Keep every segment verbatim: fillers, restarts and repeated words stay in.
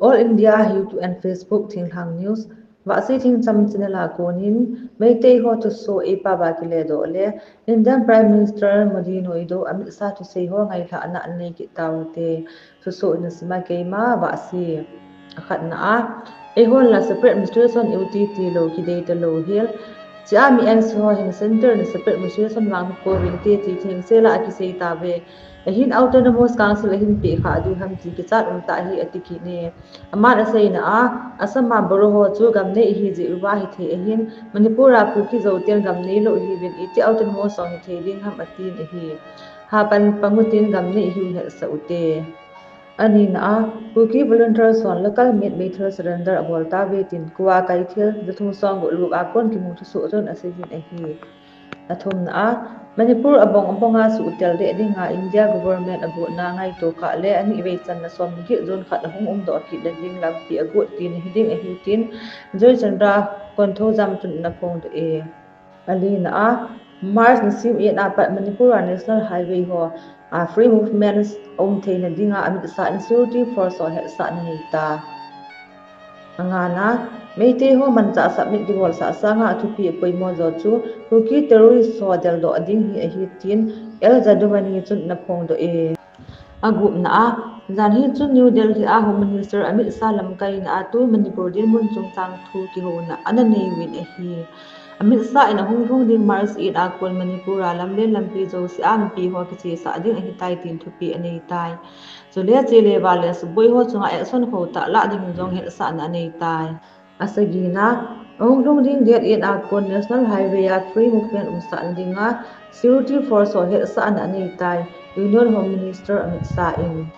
All India YouTube and Facebook Thinglhang News, Vahsi Thingcham channel a konin, Meitei ho thusoh eipao a kiledoh le, Indian Prime Minister Modi noidoh, Amit Shah thusei ho ngailhahna anei kit taute, thusoh ina sima keima, Vahsi. Akhatna a, eihon la separate administration iuti tilou, kidei talou hel. Chea mi angse ho hin centre in separate administration vang hi pouvinte ti thengsel a akisei tauve. Ahin autonomous council ahin pehkha diu ham ti kichat umtah ahi ati kit e. Aman aseina a, Assam a Boro ho chu gam nei ahi jeh uva hithei ahin, Manipur a Kuki Zo ten gam neilou ahiuvin iti autonomous jong hithei ding ham atin ahi. Hapan pang utin gam nei ahiu hetsah ute. Anina a, Kuki volunteers hon local made meithal surrender abol tauve tin Kuwa Keithel, jathum somgup luk a kon kimu thusoh chun aseijin ahi. Athumna a, Manipur abong abong a suhtel deh dinga India government agotna ngaito kah le anivei channa somget June khat ahung umdoh kit na ding lampi agot tina hiding ahi tin Joy Chandra Konthoujam chun ana phongdoh e. Alina a, March nisim eight a pat Manipur a National Highway ho a free movements aum theina dinga Amit Shah in security force ho hetsahna anei tai. Angana, Meitei ho manchah submit kibolsah sanga athupi apoimo jo chu Kuki terrorist ho deldoh ding hi ahi tin L Jadumani chun ana phongdoh e. Agupna a, janhi chun New Delhi a Home Minister Amit Shah lamkaina a tu Manipur dinmun chungchang thu kihouna ana neiuvin ahi. Amit Shah in ahung lhung ding March eight a kon Manipur a lamlen lampi jouse a mipi ho kichesah ding ahitai tin thupi anei tai. Chule chele vale suboi ho chunga action khotah lah ding jong hetsahna anei tai. Asagina, ahung lhung ding date eight a kon National Highway a free movement umsahna dinga security force ho hetsahna anei tai, Union Home Minister Amit Shah in.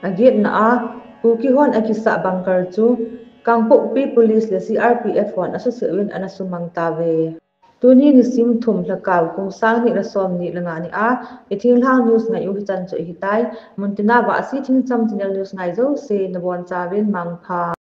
Agetna a, Kuki hon akisah bunker chu Kangpokpi Police le C R P F hon asuhset uvin ana sumang tauve. Tuni nisim thum Lhakao kum sang ni le som ni le nga ni a, ithinglhang news ngai u hichan chu ahitai, muntina Vahsi Thingcham channel news ngai jouse nabonchauvin mangpha.